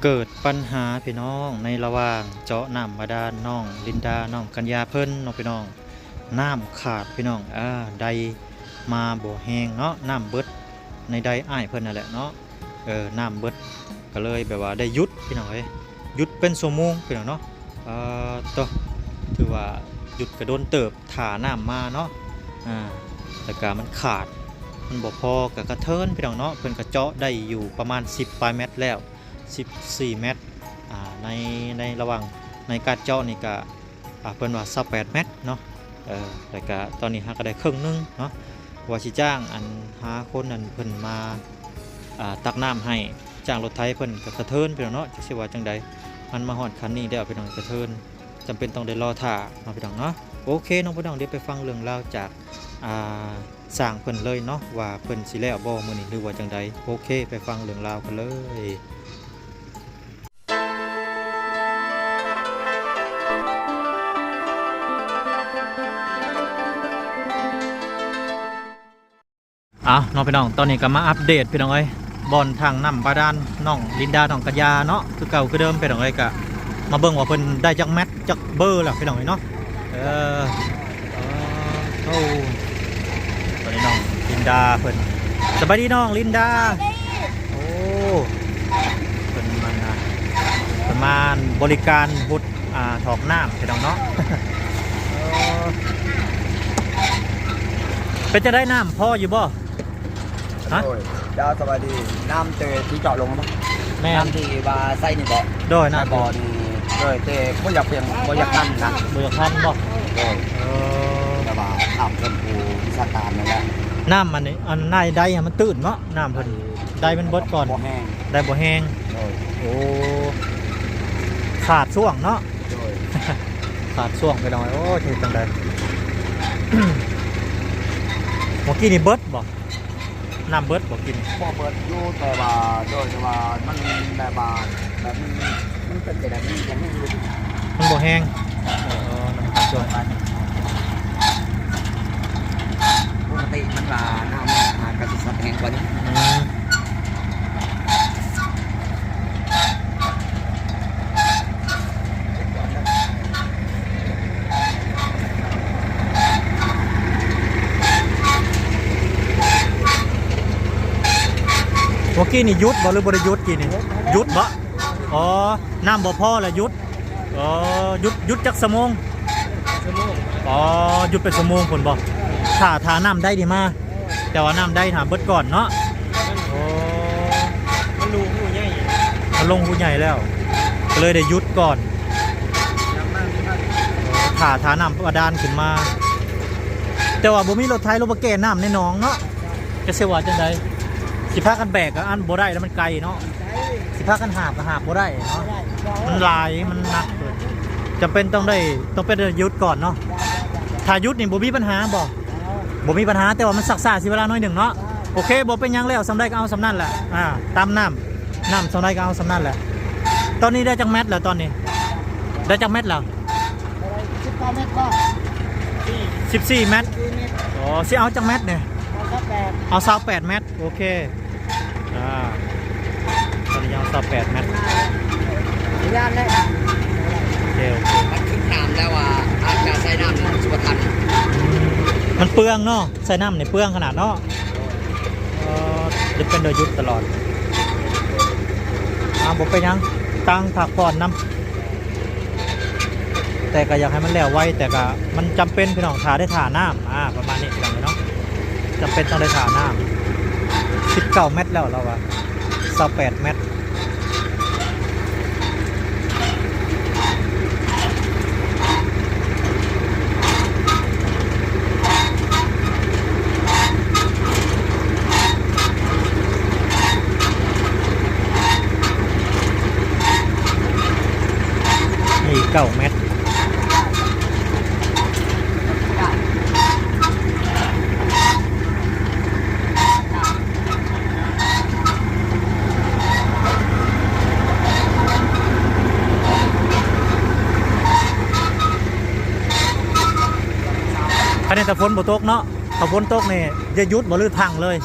ເກີດປັນຫາພີ່ນ້ອງ ໃນລະຫວ່າງເຈາະນ້ຳບາດານ ນ້ອງລິນດາ ນ້ອງກັນຍາເພິ່ນເນາະພີ່ນ້ອງ ນ້ຳຂາດພີ່ນ້ອງ ເອີ ໄດມາບໍ່ແຮງເນາະ ນ້ຳເບິດໃນໄດອ້າຍເພິ່ນນັ້ນແຫຼະເນາະ ເອີ ນ້ຳເບິດ ກໍເລີຍແບບວ່າໄດ້ຢຸດພີ່ນ້ອງເອີຍ ຢຸດເປັນຊົ່ວໂມງພີ່ນ້ອງເນາະ ເອີ ໂຕ ຖືວ່າຢຸດກໍດົນເຕີບ ຖ້ານ້ຳມາເນາະ ອ່າ ແລ້ວກະມັນຂາດ ມັນບໍ່ພໍ ກະກະເທີນພີ່ນ້ອງເນາະ ເພິ່ນກະເຈາະໄດ້ຢູ່ປະມານສິບປາຍແມັດແລ້ວ ສິບສີ່ແມັດ ອ່າ ໃນ ໃນລະຫວ່າງໃນການເຈາະນີ້ກະ ອ່າ ເພິ່ນວ່າຊາວແປດແມັດເນາະ ເອີ ແລ້ວກະຕອນນີ້ເຮົາກະໄດ້ເຄິ່ງໜຶ່ງເນາະ ວ່າຊິຈ້າງອັນ ຫາຄົນນັ້ນເພິ່ນມາ ອ່າ ຕັກນ້ຳໃຫ້ ຈ້າງລົດໄຖເພິ່ນກະກະເທີນພີ່ນ້ອງເນາະ ຈັກຊິວ່າຈັ່ງໃດ ມັນມາຮອດຂັ້ນນີ້ແລ້ວພີ່ນ້ອງ ກະເທີນ ຈຳເປັນຕ້ອງໄດ້ລໍຖ້າເນາະພີ່ນ້ອງເນາະ ໂອເຄເນາະພີ່ນ້ອງ ດຽວໄປຟັງເລື່ອງລາວຈາກ ອ່າ ຊ່າງເພິ່ນເລີຍເນາະ ວ່າເພິ່ນຊິແລ້ວບໍ່ມື້ນີ້ ຫຼືວ່າຈັ່ງໃດ ໂອເຄ ໄປຟັງເລື່ອງລາວກັນເລີຍ. ເອົາເນາະພີ່ນ້ອງ ຕອນນີ້ກໍມາອັບເດດພີ່ນ້ອງເອີຍ ບ່ອນຖັງນ້ຳບາດານ ນ້ອງລິນດາ ນ້ອງກັນຍາເນາະ ຄືເກົ່າຄືເດີມພີ່ນ້ອງເອີຍ ກະມາເບິ່ງວ່າເພິ່ນໄດ້ຈັກແມັດຈັກເບີແລ້ວພີ່ນ້ອງເອີຍເນາະ ເອີ ໂອ້ ຕອນນີ້ນ້ອງລິນດາເພິ່ນ ສະບາຍດີນ້ອງລິນດາ ໂອ້ ເພິ່ນມາ ເພິ່ນມາບໍລິການ ອ່າ ຖອກນ້ຳພີ່ນ້ອງເນາະ ເອີ ເປັນຈັ່ງໃດ ນ້ຳພໍຢູ່ບໍ່? ຮະ? ໂດຍ ດາວ ສະບາຍດີ ນ້ຳແຕ່ທີ່ເຈາະລົງບໍ່? ແມ່ນ ນ້ຳທີ່ວ່າໃສ່ນີ້ບໍ່? ໂດຍ ນ້ຳ ໃສ່ບໍ່ນີ້ ໂດຍ ແຕ່ບໍ່ຢາກເປັນ ບໍ່ຢາກຄັນນະ ບໍ່ຢາກຄັນບໍ່? ໂດຍ ເອີ ແຕ່ວ່າຖາມເພິ່ນຜູ້ວິຊາການນັ້ນແຫຼະ ນ້ຳອັນນີ້ ອັນໃນໄດມັນຕື້ນເນາະ ນ້ຳເພິ່ນ ໄດມັນເບິດກ່ອນ ບໍ່ແຮງ ໄດບໍ່ແຮງ ໂດຍ ໂອ້ ຂາດຊ່ວງເນາະ ໂດຍ ຂາດຊ່ວງໄປໜ້ອຍ ໂອ້ ເຮັດຈັ່ງໃດ ເມື່ອກີ້ນີ້ເບິດບໍ່? ນ້ຳເບິດບໍ່ກິນ? ບໍ່ເບິດຢູ່ ແຕ່ວ່າ ໂດຍ ແຕ່ວ່າມັນແບບວ່າ ແບບມັນ ມັນເປັນແບບນີ້ ຍັງໄດ້ຢູ່ ມັນບໍ່ແຮງ ເອີ ນ້ຳຂາດຊ່ວງ ປົກກະຕິມັນວ່ານ້ຳອາດກະຊິສະແດງກວ່ານີ້ ອືມ. ເມື່ອກີ້ນີ້ຢຸດບໍ່ ຫຼືບໍ່ໄດ້ຢຸດກີ້ນີ້? ຢຸດບໍ່? ອໍ ນ້ຳບໍ່ພໍແລ້ວຢຸດ ອໍ ຢຸດ ຢຸດຈັກຊົ່ວໂມງ? ຊົ່ວໂມງ ອໍ ຢຸດເປັນຊົ່ວໂມງພຸ້ນບໍ່? ຖ້າ ຖ້ານ້ຳໄດນີ້ມາ ແຕ່ວ່ານ້ຳໄດຫາເບິດກ່ອນເນາະ ໂອ້ ມັນລົງຮູໃຫຍ່ ມັນລົງຮູໃຫຍ່ແລ້ວ ກໍເລີຍໄດ້ຢຸດກ່ອນ ຖ້າ ຖ້ານ້ຳບາດານຂຶ້ນມາ ແຕ່ວ່າບໍ່ມີລົດໄຖລົງມາແກ່ນ້ຳໃນໜອງເນາະ ຈະຊິວ່າຈັ່ງໃດ ຊິພາກັນແບກກໍອັນບໍ່ໄດ້ແລ້ວ ມັນໄກເນາະ ຊິພາກັນຫາບກໍຫາບບໍ່ໄດ້ເນາະ ມັນຫຼາຍ ມັນໜັກ ຈຳເປັນຕ້ອງໄດ້ ຕ້ອງໄດ້ຢຸດກ່ອນເນາະ ຖ້າຢຸດນີ້ບໍ່ມີບັນຫາບໍ່? ບໍ່ມີບັນຫາ ແຕ່ວ່າມັນຊັກຊ້າ ເສຍເວລາໜ້ອຍໜຶ່ງເນາະ ໂອເຄ ບໍ່ເປັນຫຍັງ ແລ້ວສ່ຳໃດກໍເອົາສ່ຳນັ້ນແຫຼະ ອ່າ ຕາມນ້ຳ ນ້ຳສ່ຳໃດກໍເອົາສ່ຳນັ້ນແຫຼະ ຕອນນີ້ໄດ້ຈັກແມັດແລ້ວ ຕອນນີ້ ໄດ້ຈັກແມັດແລ້ວ? ສິບເກົ້າແມັດບໍ່? ສິບສີ່ແມັດ ສິບສີ່ແມັດ ອໍ ຊິເອົາຈັກແມັດນີ້? ເອົາຊາວແປດ ເອົາຊາວແປດແມັດ ໂອເຄ ອ່າ ຕອນນີ້ຍັງຊາວແປດແມັດ ຢ້ານແລ້ວ ໂອເຄ ໂອເຄ ມັນຄືຖາມແລ້ວວ່າ ອາດຈະໃຊ້ນ້ຳສຸຂະທັນ ມັນເປືອງເນາະ ໃຊ້ນ້ຳນີ້ເປືອງຂະໜາດເນາະ ເອີ ຈຳເປັນໄດ້ຢຸດຕະຫຼອດ ອ່າ ບໍ່ເປັນຫຍັງ ຕັ້ງພັກຜ່ອນນຳ. ແຕ່ກໍຢາກໃຫ້ມັນແລ້ວໄວ ແຕ່ກໍມັນຈຳເປັນພີ່ນ້ອງ ຖ້າໄດ້ຖ້ານ້ຳ ອ່າ ປະມານນີ້ພີ່ນ້ອງເນາະ ຈຳເປັນຕ້ອງໄດ້ຖ້ານ້ຳ ສິບເກົ້າແມັດແລ້ວລາວວ່າ ຊາວແປດແມັດ ນີ້ເກົ້າແມັດ ຄັນແມ່ນແຕ່ຝົນບໍ່ຕົກເນາະ ຖ້າຝົນຕົກນີ້ຈະຢຸດບໍ່ ຫຼືທັງເລີຍ?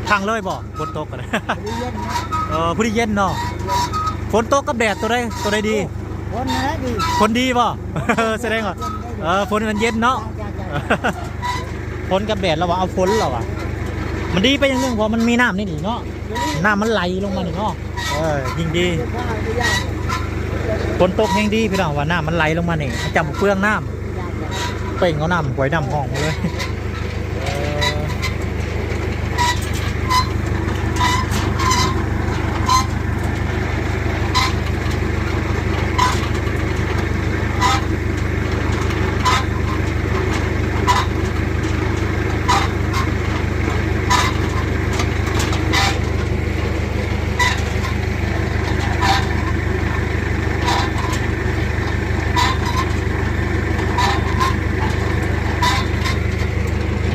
ທັງເລີຍບໍ່? ຝົນຕົກກໍໄດ້ ພໍດີເຢັນເນາະ ເອີ ພໍດີເຢັນເນາະ ເຢັນ ຝົນຕົກກັບແດດ ໂຕໃດ ໂຕໃດດີ? ໂອ້ ຝົນຫັ້ນແຫຼະດີ. ຝົນດີບໍ່? ສະແດງວ່າ ຝົນເຢັນໄດ້ດີ. ເອີ ຝົນມັນເຢັນເນາະ. ຈ້ະ ຈ້ະ ຝົນກັບແດດ ລາວວ່າເອົາຝົນ ລາວວ່າ ມັນດີໄປຢ່າງໜຶ່ງ ເພາະມັນມີນ້ຳໃນນີ້ເນາະ. ນ້ຳມັນໄຫຼລົງມານີ້ເນາະ. ເອີ ຍິ່ງດີ. ຝົນຕົກແຮງດີພີ່ນ້ອງ ວ່ານ້ຳມັນໄຫຼລົງມານີ້ ມັນຈະບໍ່ເປືອງນ້ຳ. ເປັ່ງເອົານ້ຳຫ້ວຍນ້ຳຮ່ອງມາເລີຍ.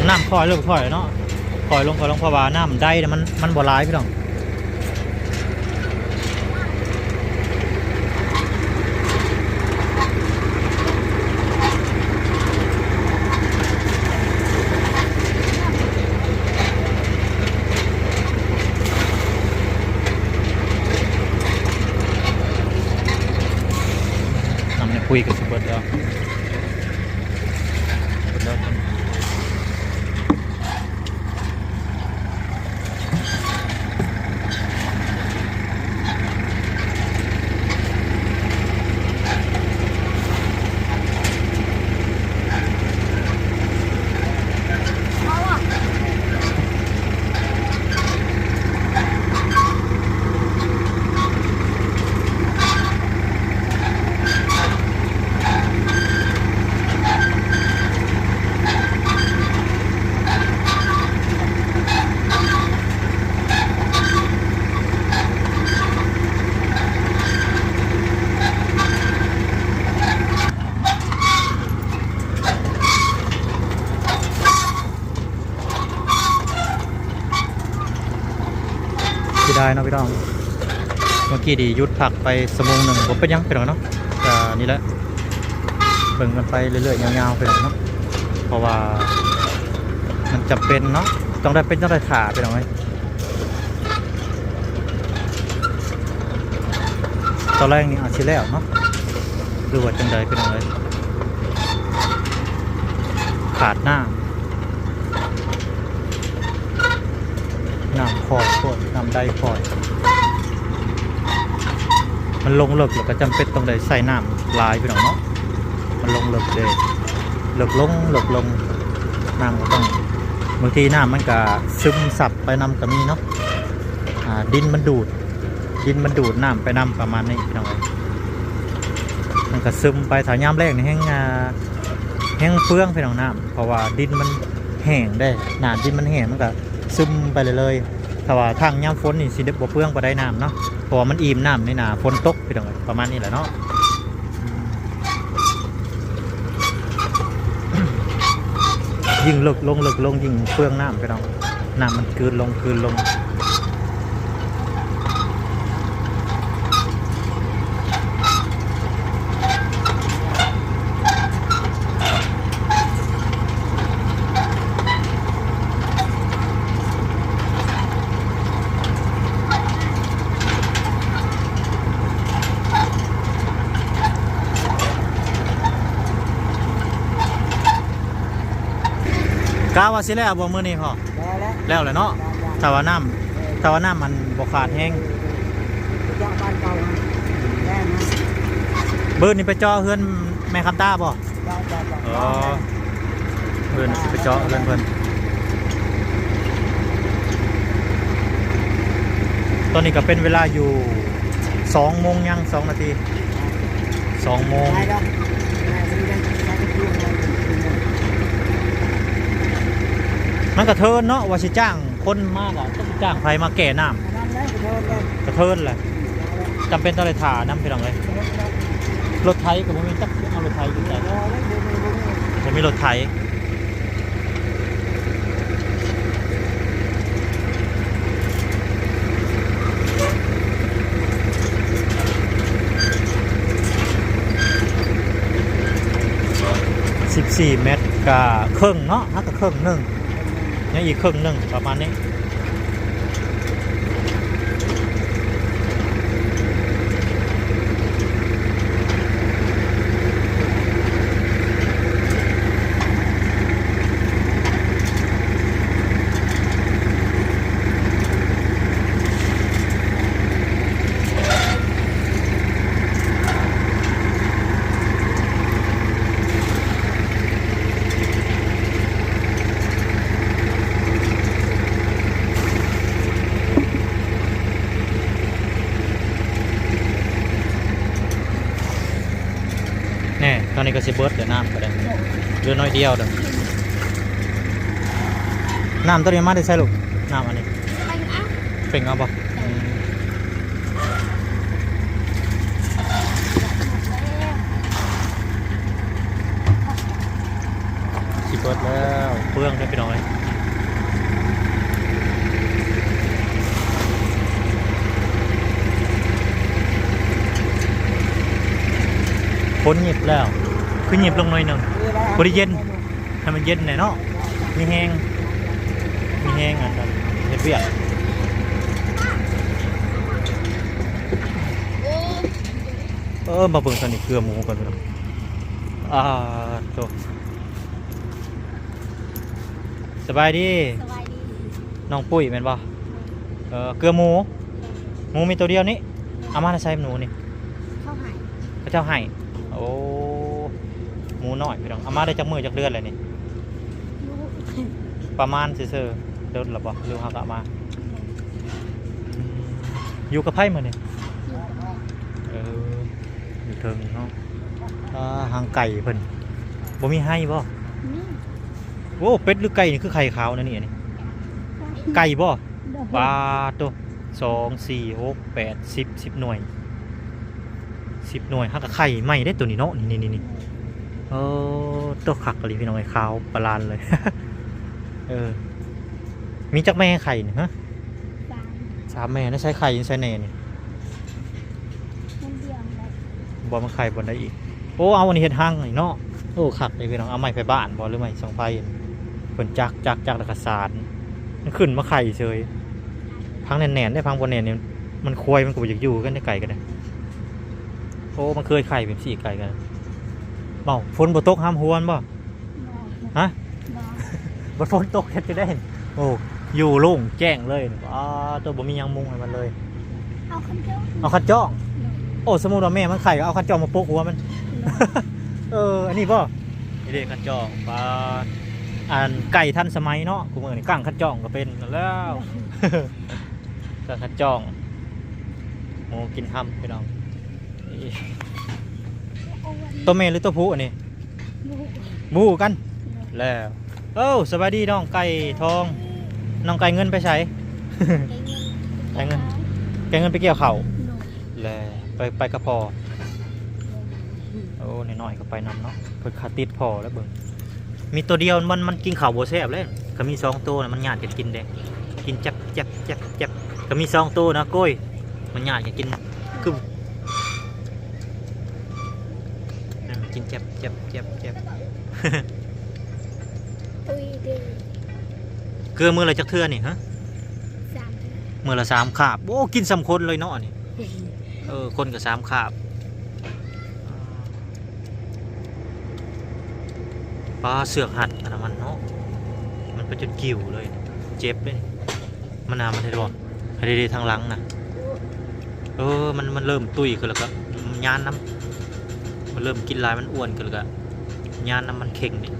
ນ້ຳຄ່ອຍລົງຄ່ອຍເນາະ ຄ່ອຍລົງ ຄ່ອຍລົງ ເພາະວ່ານ້ຳໄດມັນ ມັນບໍ່ຫຼາຍພີ່ນ້ອງ. ນ້ຳໃນຄຸຍກໍຊິເບິດແລ້ວ ເບິດແລ້ວ. ເສຍດາຍເນາະພີ່ນ້ອງ ເມື່ອກີ້ນີ້ຢຸດພັກໄປຊົ່ວໂມງໜຶ່ງ ບໍ່ເປັນຫຍັງພີ່ນ້ອງເນາະ. ກະນີ້ແຫຼະ ເບິ່ງກັນໄປເລື້ອຍໆຍາວໆພີ່ນ້ອງເນາະ ເພາະວ່າມັນຈຳເປັນເນາະ ຕ້ອງໄດ້ເປັນ ຕ້ອງໄດ້ຖ້າພີ່ນ້ອງເອີຍ. ຕອນແລງນີ້ອາດຊິແລ້ວເນາະ ຫຼືວ່າຈັ່ງໃດພີ່ນ້ອງເອີຍ ຂາດນ້ຳ ນ້ຳຄ່ອຍໂພດ ນ້ຳໄດຄ່ອຍ ມັນລົງເລິກ ແລ້ວກໍຈຳເປັນຕ້ອງໄດ້ໃຊ້ນ້ຳຫຼາຍພີ່ນ້ອງເນາະ. ມັນລົງເລິກເດ້ ເລິກລົງ ເລິກລົງ ນ້ຳກໍຕ້ອງ ບາງທີນ້ຳມັນກໍຊຶມຊັບໄປນຳກໍມີເນາະ. ອ່າ ດິນມັນດູດ ດິນມັນດູດນ້ຳໄປນຳ ປະມານນີ້ພີ່ນ້ອງເອີຍ ມັນກໍຊຶມໄປ. ຖ້າຍາມແລ້ງນີ້ແຮງ ອ່າ ແຮງເປືອງພີ່ນ້ອງນ້ຳ ເພາະວ່າດິນມັນແຫ້ງເດ້ ໜ້າດິນມັນແຫ້ງ ມັນກໍຊຶມໄປເລື້ອຍໆ. ຖ້າວ່າທາງຍາມຝົນນີ້ຊິບໍ່ເປືອງປານໃດນ້ຳເນາະ ເພາະວ່າມັນອີ່ມນ້ຳໃນໜ້າຝົນຕົກພີ່ນ້ອງເອີຍ ປະມານນີ້ແຫຼະເນາະ. ຍິ່ງເລິກລົງ ເລິກລົງ ຍິ່ງເປືອງນ້ຳພີ່ນ້ອງ ນ້ຳມັນກືນລົງ ກືນລົງ. ກະວ່າຊິແລ້ວບໍ່ມື້ນີ້ພໍ່? ແລ້ວແຫຼະ ແລ້ວແຫຼະເນາະ. ຖ້າວ່ານ້ຳ ເອີ ຖ້າວ່ານ້ຳມັນບໍ່ຂາດແຮງ ຈາກບ້ານເກົ່າຫັ້ນ ແລ້ວນະ. ມື້ນີ້ໄປເຈາະເຮືອນແມ່ຄຳຕາບໍ່? ເຈາະ ເຈາະ ເຈາະ ເອີ ເອີ ເພິ່ນຊິໄປເຈາະເຮືອນເພິ່ນ. ຕອນນີ້ກໍເປັນເວລາຢູ່ສອງໂມງຍັງສອງນາທີ ສອງໂມງ. ມັນກະເທີນເນາະ ວ່າຊິຈ້າງຄົນມາ ກະຈັກຊິຈ້າງໃຜມາແກ່ນ້ຳ. ກະເທີນແຫຼະ ຈຳເປັນຕ້ອງໄດ້ຖ້ານຳພີ່ນ້ອງເອີຍ. ລົດໄຖກໍບໍ່ມີ ຈັກເອົາລົດໄຖຢູ່ໃສ ບໍ່ມີລົດໄຖ. ສິບສີ່ແມັດກະເຄິ່ງເນາະ ຫາກະເຄິ່ງໜຶ່ງ ຍັງອີກເຄິ່ງໜຶ່ງປະມານນີ້. ນີ້ກໍຊິເບິດແລ້ວ ນ້ຳກໍໄດ້ ເຫຼືອໜ້ອຍດຽວເດີ້. ນ້ຳຕົວນີ້ມາແຕ່ໃສລູກ? ນ້ຳອັນນີ້ ເປັນເອົາ ເປັນເອົາບໍ່? ອືມ ຊິເບິດແລ້ວ ເປືອງເດີ້ພີ່ນ້ອງເອີຍ. ຝົນຫຍິບແລ້ວ ຄືຫຍິບລົງໜ້ອຍໜຶ່ງ ພໍດີເຢັນ ໃຫ້ມັນເຢັນແດ່ເນາະ ມີແຮງ ມີແຮງອັນນັ້ນເຮັດວຽກ. ເອີ ມາເບິ່ງຕອນນີ້ເກືອໝູກ່ອນພີ່ນ້ອງ. ອ່າ ໂຕ ສະບາຍດີ ສະບາຍດີ ນ້ອງປຸ້ຍແມ່ນບໍ່? ເອີ ເກືອໝູ ໝູມີໂຕດຽວນີ້ ເອົາມາແຕ່ໃສໝູນີ້? ເຂົາໃຫ້ ເຂົາເຈົ້າໃຫ້. ໂອ້ ໝູນ້ອຍພີ່ນ້ອງ ເອົາມາໄດ້ຈັກມື້ຈັກເດືອນແລ້ວນີ້? ປະມານຊື່ໆ ດົນແລ້ວບໍ່ ຫຼືເຮົາກໍເອົາມາ? ອືມ ຢູ່ກັບໃຜມື້ນີ້? ຢູ່ກັບແມ່ ເອີ ຢູ່ເທິງເນາະ. ອ່າ ຫາງໄກ່ເພິ່ນ ບໍ່ມີໄຮ່ບໍ່? ມີ. ໂອ້ ເປັດຫຼືໄກ່ນີ້ຄືໄຂ່ຂາວແນວນີ້ ອັນນີ້ ໄກ່ບໍ່? ໂດຍ ປາດໂຕ ສອງ ສີ່ ຫົກ ແປດ ສິບ ສິບໜ່ວຍ ສິບໜ່ວຍ ຫາກະໄຂ່ໃໝ່ເດ້ໂຕນີ້ເນາະ ນີ້ໆໆ. ໂອ້ ໂຕຄັກອີ່ຫຼີພີ່ນ້ອງເອີຍ ຂາວປາລານເລີຍ. ເອີ ມີຈັກແມ່ໄຂ່ນີ້ຮະ? ສາມ ສາມແມ່. ໃນໃສ່ໄຂ່ໃສ່ແນ່ນີ້? ມັນດຽວແຫຼະ ບໍ່ ມັນໄຂ່ບ່ອນໃດອີກ? ໂອ້ ເອົາອັນນີ້ເຮັດຮັງນີ້ເນາະ. ໂອ້ ຄັກເດ້ພີ່ນ້ອງ ເອົາໄມ້ໄຜ່ບ້ານບໍ່ ຫຼືໄມ້ສອງໄຟ ເພິ່ນຈັກ ຈັກ ຈັກແລ້ວກໍສານ ມັນຂຶ້ນມາໄຂ່ເສີຍ. ພັງແໜ້ນໆເດ້ ພັງບໍ່ແໜ້ນນີ້ ມັນ ຄວາຍມັນກໍບໍ່ຢາກຢູ່ກັນໄດ້ ໄກ່ກໍໄດ້. ໂອ້ ມັນເຄີຍໄຂ່ແບບຊີ້ ໄກ່ກໍໄດ້. ເອົ້າ ຝົນບໍ່ຕົກຫ້າມຮວນບໍ່? ບໍ່ ຮະ? ບໍ່ ບໍ່ຝົນຕົກເຮັດຈັ່ງໃດ? ໂອ້ ຢູ່ໂລ່ງແຈ້ງເລີຍ. ອາ ໂຕ ບໍ່ມີຫຍັງມຸງໃຫ້ມັນເລີຍ. ເອົາຄັນຈ້ອງ ເອົາຄັນຈ້ອງ. ໂດຍ ໂອ້ ສົມມຸດວ່າແມ່ມັນໄຂ່ ກໍເອົາຄັນຈ້ອງມາປົກຫົວມັນ. ໂດຍ ເອີ ອັນນີ້ບໍ່? ນີ້ເດ້ຄັນຈ້ອງ. ປາ ອັນໄກ່ທັນສະໄໝເນາະ ຄູ່ມື້ນີ້ ກ້າງຄັນຈ້ອງກໍເປັນແລ້ວ. ໂດຍ ກ້າງຄັນຈ້ອງ ໝູກິນຮຳພີ່ນ້ອງ. ໂຕແມ່ຫຼືໂຕຜູ້ອັນນີ້? ບໍ່ຮູ້ ບໍ່ຮູ້ກັນ ແລ້ວ. ໂອ້ ສະບາຍດີນ້ອງໄກ່ທອງ ນ້ອງໄກ່ເງິນໄປໃສ? ໄກ່ເງິນ ໄກ່ເງິນ ໄກ່ເງິນໄປກ່ຽວເຂົ້າ ໂດຍ ແລ້ວ ໄປ ໄປກັບພໍ່ ໂດຍ. ໂອ້ ນ້ອຍໆກໍໄປນຳເນາະ ເພິ່ນຂາດຕິດພໍ່ແລ້ວເບິ່ງ. ມີໂຕດຽວ ມັນ ມັນກິນເຂົ້າບໍ່ແຊບເລີຍ. ຄັນມີສອງໂຕນະ ມັນຍາດກັນກິນເດ້ ກິນແຈັບ ແຈັບ ແຈັບ ແຈັບ. ຄັນມີສອງໂຕນະ ໂກ້ຍ ມັນຍາດກັນກິນ ຄື ກິນແຈັບ ແຈັບ ແຈັບ ແຈັບ. ຕຸ້ຍເດ້. ເກືອມື້ລະຈັກເທື່ອນີ້ຮະ? ສາມເທື່ອ. ມື້ລະສາມຄາບ. ໂອ້ ກິນສ່ຳຄົນເລີຍເນາະນີ້. ເອີ ຄົນກໍສາມຄາບ. ປາ ເຊືອກຮັດອັນນັ້ນມັນເນາະ ມັນໄປຈົນກິ້ວເລີຍ ເຈັບເດ້. ມັນນະ ມັນເຮັດບໍ່ ໃຫ້ເດ້ໆ ທາງຫຼັງນະ. ເອີ ມັນ ມັນເລີ່ມຕຸ້ຍຂຶ້ນແລ້ວກໍຍານນຳ ມັນເລີ່ມກິນຫຼາຍ ມັນອ້ວນຂຶ້ນແລ້ວກໍຍານນຳ ມັນເຄັ່ງເດ້.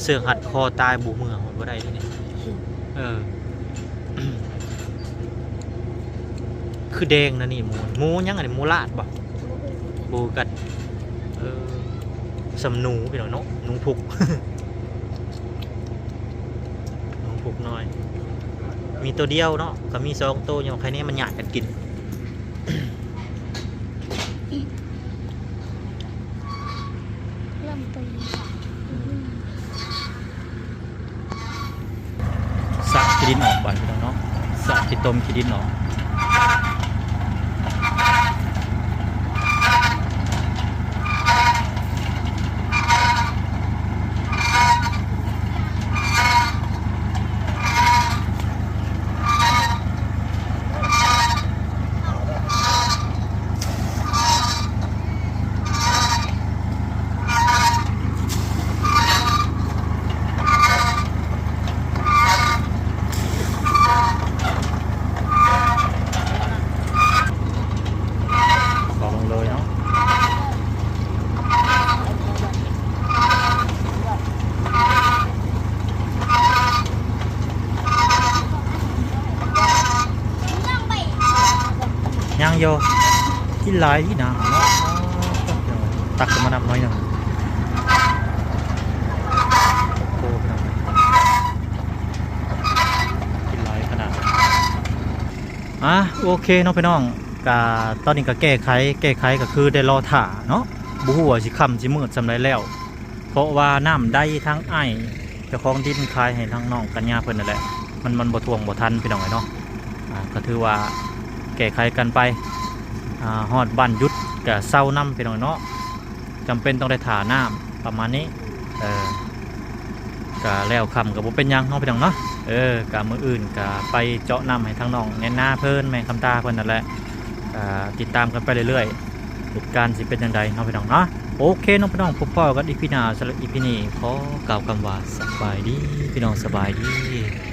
ເຊືອກຮັດຄໍຕາຍ ບໍ່ເມືອ ບໍ່ໄດ້ເດ້ນີ້. ເອີ ຄືແດງນະນີ້ ໝູ ໝູຫຍັງອັນນີ້ ໝູລາດບໍ່? ບໍ່ຮູ້ກັນ. ເອີ ສ່ຳໜູພີ່ນ້ອງເນາະ ໜູພຸກ ໜູພຸກນ້ອຍ. ມີໂຕດຽວເນາະ ກໍມີສອງໂຕ ຍັງໃຄແນ່ ມັນຍາດກັນກິນ. ເລີ່ມຕົ້ນ ສະຂີ້ດິນອອກບາດນີ້ເນາະ ສະຂີ້ຕົມຂີ້ດິນອອກ. ເອົາລົງເລີຍເນາະ. ຍັງຢູ່ ກິນຫຼາຍອີ່ນາເນາະ. ຕັກຂຶ້ນມານຳໜ້ອຍໜຶ່ງ. ອ່າ ໂອເຄເນາະພີ່ນ້ອງ ກະຕອນນີ້ກະແກ້ໄຂ ແກ້ໄຂກະຄືໄດ້ລໍຖ້າເນາະ ບໍ່ຮູ້ວ່າຊິຄ່ຳຊິມືດສ່ຳໃດແລ້ວ ເພາະວ່ານ້ຳໄດທາງອ້າຍເຈົ້າຂອງດິນຂາຍໃຫ້ທາງນ້ອງກັນຍາເພິ່ນນັ້ນແຫຼະ ມັນ ມັນບໍ່ຖ້ວງບໍ່ທັນພີ່ນ້ອງເອີຍເນາະ ອ່າ ກະຖືວ່າແກ້ໄຂກັນໄປ ອ່າ ຮອດບ້ານຢຸດກະເຊົານຳພີ່ນ້ອງເນາະ ຈຳເປັນຕ້ອງໄດ້ຖ້ານ້ຳປະມານນີ້ ເອີ ກະແລ້ວຄ່ຳກະບໍ່ເປັນຫຍັງເນາະພີ່ນ້ອງເນາະ ເອີ ກະມື້ອື່ນກະໄປເຈາະນ້ຳໃຫ້ທາງນ້ອງແນນາເພິ່ນ ແມ່ຄຳຕາເພິ່ນນັ້ນແຫຼະ ກະຕິດຕາມກັນໄປເລື້ອຍໆ ເຫດການຊິເປັນຈັ່ງໃດເນາະພີ່ນ້ອງເນາະ ໂອເຄເນາະພີ່ນ້ອງ ພົບພໍ້ກັນອີພີໜ້າ ສຳລັບອີພີນີ້ຂໍກ່າວຄຳວ່າສະບາຍດີ ພີ່ນ້ອງສະບາຍດີ.